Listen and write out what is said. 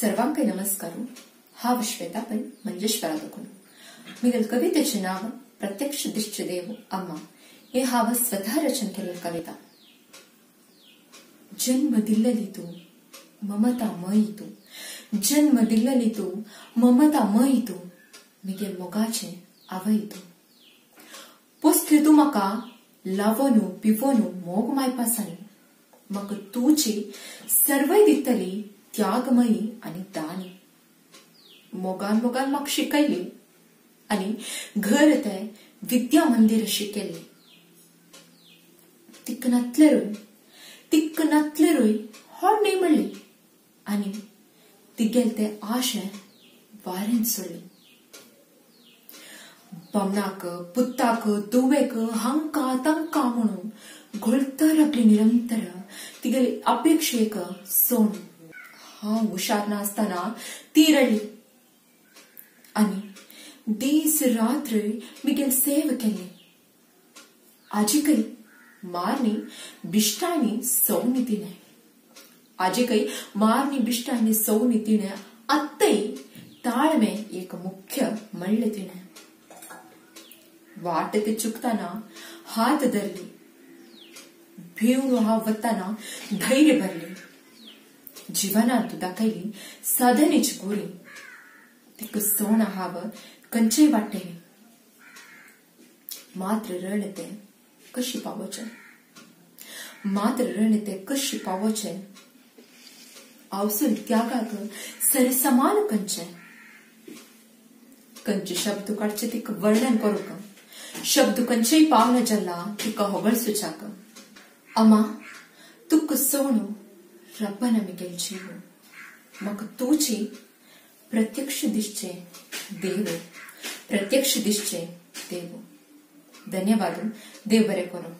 सर्वांक नमस्कार. हांव श्वेता पै मंजेश्वरा. मिगल कवितेचे नाव प्रत्यक्ष दिश्चे देव अम्मा हे हांव स्वतः रचन केल्ली कविता. जन्म दिल्लली तू ममता मयी तू, जन्म दिल्लली तू ममता मयी तू, मिगेल मोगाचे आवय तू. पोसले तू म्हाका लावोनू पिवोनू मोग मायपासानी, म्हाका तुची सर्वय दितली त्यागमयी आनी दानी. मोगान मोगान म्हाका शिकयली आनी घर ते विद्या मंदिर शिकयल्ली. तिका नातलेरूय होड न्ही म्हणली आनी तिगेल ते आशे वारेन सोडली. बामणाक पुत्ताक दुवेक हांका तांका म्हणून घोळतर आपली निरंतर तिगेली अपेक्षेक सोण. हांव हुशार नासतना ती रडली आनी दीस रात्र मिगेल सेव केली. आजीकय मारणी बिश्टांनी सौनी तिणें, आजीकय मारणी बिश्टांनी सौनी तिणें आत्तय ताळमे एक मुख्य म्हणलें तिणें. वाट ते चुकताना हात धरली, भिवन हांव वताना धैर्य भरली. जीवनांत दाखयली साधनेची गोरी, तिका सोण हांव कंचय वाटेली. मात्र रडलें तें कशी पावोचें, मात्र रडलें तें कशी पावोचें, आवसून त्यागाक सरसमान कंचें. कंचे शब्द काडचे तिका वर्णन करूंक, शब्द कंचेय पावना जल्ला तिका होगळ सुचाक. अम्मा तुका सोणू रब्बान मिगेल जीव, म्हाका तुजी प्रत्यक्ष दिसचे देव, प्रत्यक्ष दिसचे देव. धन्यवाद. देव बरें करूं.